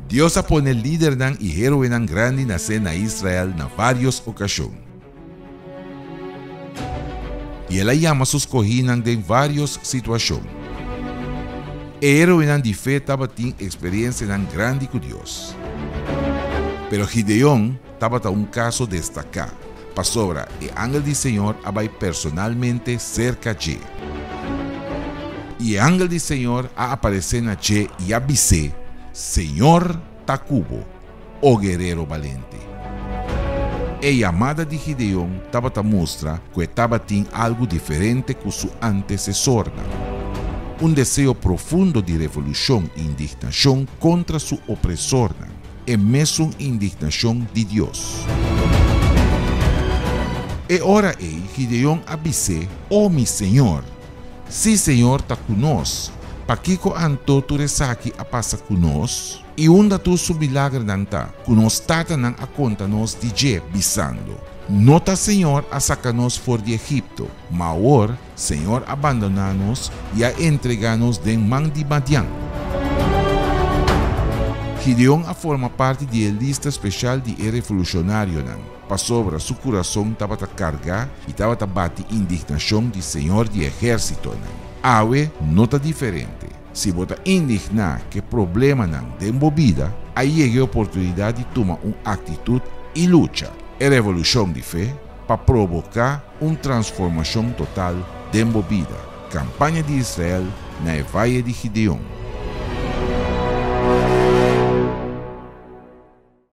Dios a pone lidernan i héroenan grandi nase na Israel na vários okashon. I el a yama su skohínan den vários situashon. E héroenan di fe tabatin eksperensianan grandi ku Dios. Pero Gideon tabata un kaso destaká, pasobra e angel di Señor a bai personalmente serka dje. I e angel di Señor a aparesé na dje i a bis'é, Señor ta ku bo, o guerero balente. E yamada di Gideon tabata mustra ku e tabatin algu diferente ku su antesesornan, un deseo profundo di revolushon i indignashon kontra su opresornan, e mesun indignashon di Dios. E ora ei Gideon a bis'é, O mi señor! Si señor ta ku nos, pakiko anto tur esaki a pasa ku nos? I unda tur su milagernan ta, ku nos tatanan a konta nos di dje, bisando, No ta señor a saka nos for di Egipto, ma awor señor a bandoná nos i a entregá nos den man di Madian. Gideon a forma parti di e lista speshal di e revolushonarionan, pasobra su kurason tabata kargá i tabata bati indignashon di señor di ehérsitonan. Awe no ta diferente. Si bo ta indigná ku e problemanan den bo bida, a yega e oportunidat di tuma un aktitut i lucha, e revolushon di fe, pa proboká un transformashon total den bo bida. Kampaña di Israel na e Vaye di Gideon.